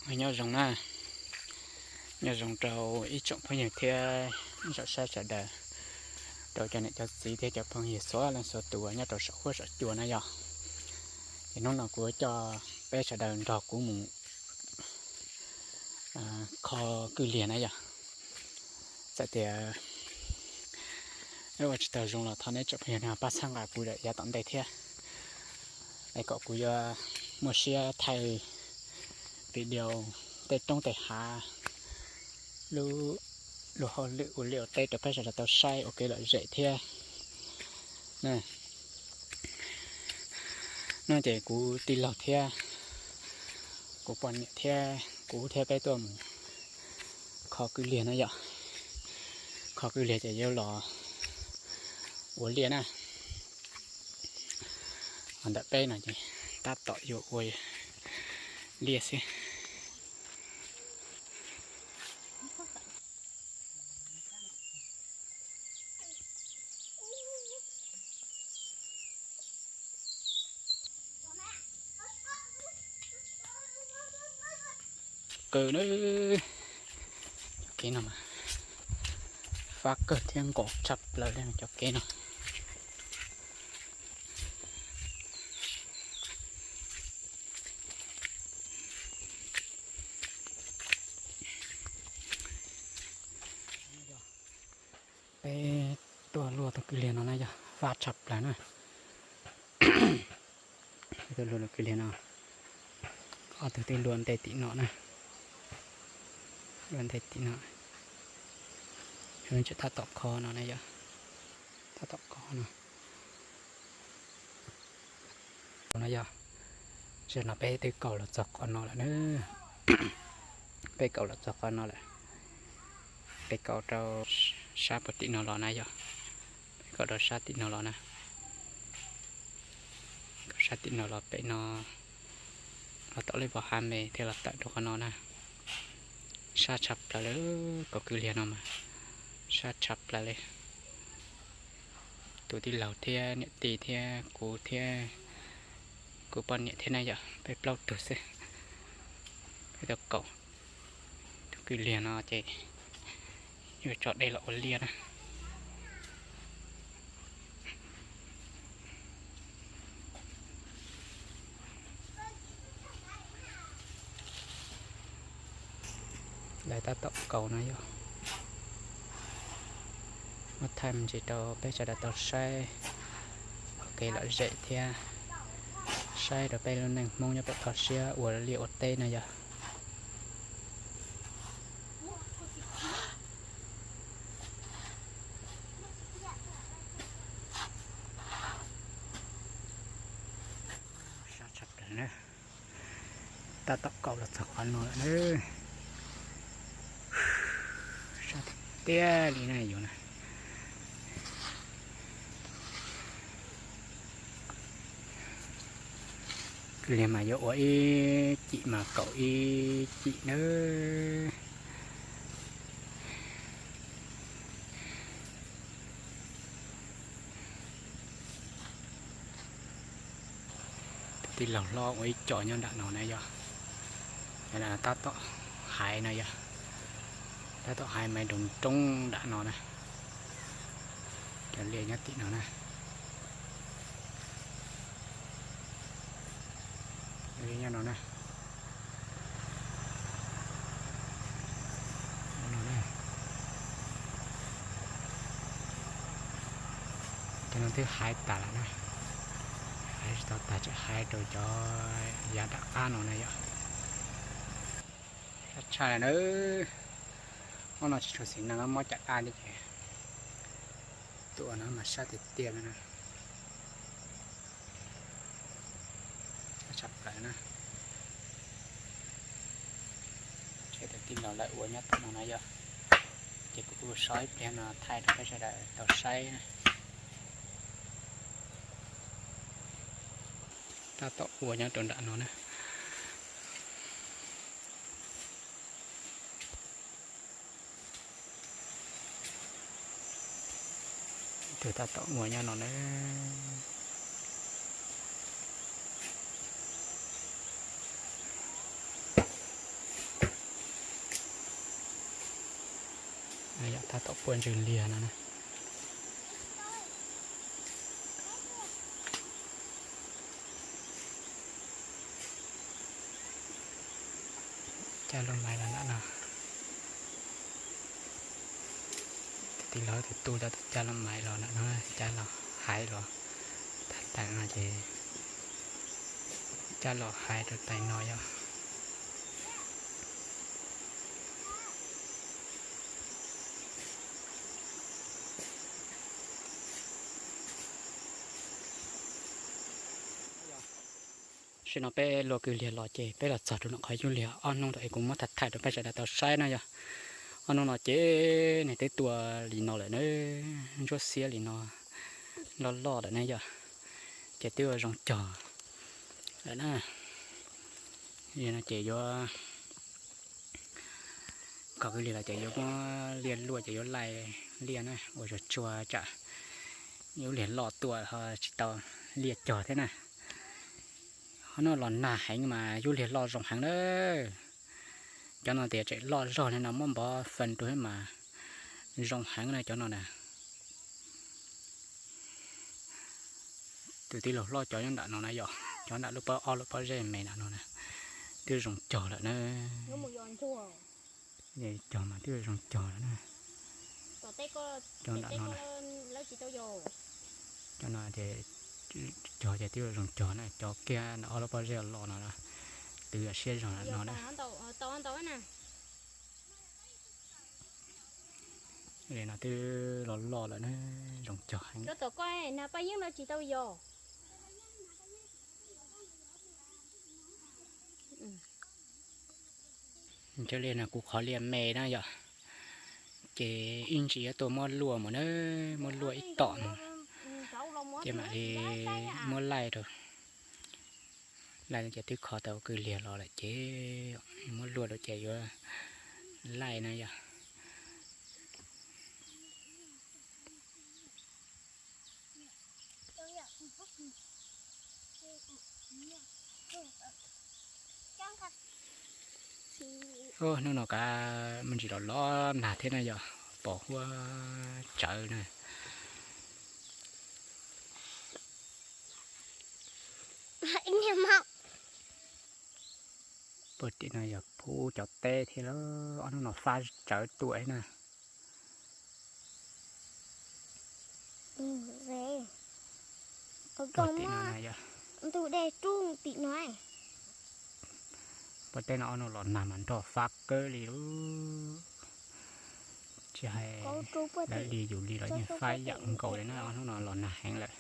Nyob zoo na, nyob zoo rau ib tsoom phooj ywg thiab ib tsoom saib sawv daws, rau cov niam cov txiv thiab cov phooj ywg txhua leej txhua tus nyob rau saum huab saum cua na yog. Ces hnub no kuv coj peb sawv daws nrog kuv mus kho kwj liag na yog. Txawm tias ua tsis tau zoo los thov nej tsoom phooj ywg pab txhawb nqa kuv yav tom ntej thiab, es kom kuv yuav muaj siab thaij video tej roob tej hav, lub luag hauj lwm ua liaj ua teb rau peb sawv daws tau saib ua kev lom zem thiab. No ces kuv tij laug thiab kuv poj niam thiab kuv thiab peb tuaj mus kho kwj liag na yom. Kho kwj liag ces yuav los ua liaj na. Ntawm peb no ces tab tom yuav ua liaj xwb. Kawg na, cov kev no mas fab kawg thiab nkaus tshaj plaws li cov kev no. Peb tuaj luaj tus kwj liag no na yog fab tshaj plaws na. Peb tuaj luaj tus kwj liag no, ob tug twb luaj nte tim no na, luaj nte tim no, tseem tab tom kho no na yog, tab tom kho no. No yog, tam sim no peb twb kaum los txog qhov no lawm na. Peb kaum los txog qhov no lawm. Peb kaum rau sab puag tim no los na yog. Peb kaum rau sab tim no los na. Kaum sab tim no los pem no, los tom lub vos hav me thiaj los tawm rau qhov no na. Sab tshaj plaws li, kaum kwj liag no mas sab tshaj plaws li. Tus tij laug thiab niam tij thiab kuv thiab kuv poj niam thiab na yog peb plaub tug xwb. Peb tuaj kaum tus kwj liag no ces yuav tso dej los ua liaj na. Lawv tab tom kaus no yog muab thaij me ntsis rau peb sawv daws tau saib ua kev lom zem thiab saib rau peb lub neej Hmoob nyob pem toj siab ua liaj ua teb no yog. Sab tshaj plaws na. Tab tom kaus los txog qhov no lawm na. Sab tiag tiag li na yus na. Kwj liag mas yuav ua ib cim mas kaum ib cim nawb. Tus tij laug hlob ua ib co nyob nram no na yog, tab tom hais no yog, tab tom hais mas rau roob nram no na. Cov liaj nyob tim no na. Nyob no na. Cov no twb hais tas lawm na. Hais tsis tau tas, tseem hais rau cov yav nram qab no na yog. Sab tshaj lawm na. Ob no tsis tshua xis neej, mob cam daj thiab ces tus no mas sab tiag tiag li na. Sab tshaj plaws na. Ces tus tij laug lawv ua nyob tom no na yog, ces kuv kuj so ib pliag no thaij rau peb sawv daws tau saib na. Tab tom ua nyob rau nram no na. Tus tab tom ua nyob no na. Yog tab tom puaj ntswg liag no na. Cab lub maiv los ntawm no. Tus tij laug tus tub cab lub maiv los ntawm no, cab los hais los thaij tais no ces cab los hais rau tais no yog. Tam sim no peb luaj kwj liag los ces peb los txog rau nram qhov yug liag ob hnub ntawd es kuv muab thaij thaij rau peb sawv daws tau saib na yog. Ob hnub no ces nws twb tuaj li no lawm na, ntsuab xiab li no loj loj lawm na yog. Ces twb ua zoo cog lawm na. Li no ces yuav kom kwj liag los ces yuav muab liaj luaj ces yuav laij liaj na ua tsuag tsuag tsam yug liag loj tuaj ho tsis tau liaj cog thiab na. Ho no los nag heev mas yug liag loj zoo heev na. Cov no tias tseem loj zog li no muab npov fee rau thiab mas zoo heev na cov no na. Tus tij laug hlob cov nyob nram no na yog, cov nram lub pob ob lub pob zeb me nram no na, twb zoo cog lawm na. Cog mas twb zoo cog lawm na. Cov nram no na, cov no ces cog ces twb zoo cog na, cov kiag nram ob lub pob zeb los no twb yog siab zog no na. Li no twb los loj lawm na, zoo cog heev. Ntshe li no kuv qhov liaj me na yom, ces ib ntsis yuav tuaj muab luaj mus na, muab luaj ib tom mus, ces mam li muab laij rau. Laij ces twb kho tau kwj liag los lawm ces muab luaj rau ces yuav laij na yom. Hnub no kav me ntsis los los nag thiab na yog, pom huab tsawv na. Puag tim no yog pub cov teb thiab, ob hnub no fab tsawv tuaj na. Puag tim no, puag teb no ob hnub los nag mas nroj fab kawg li lub. Tsis hais lawv li yus li los yeej fab ib yam nkaus li na, ob hnub no los nag heev lawm.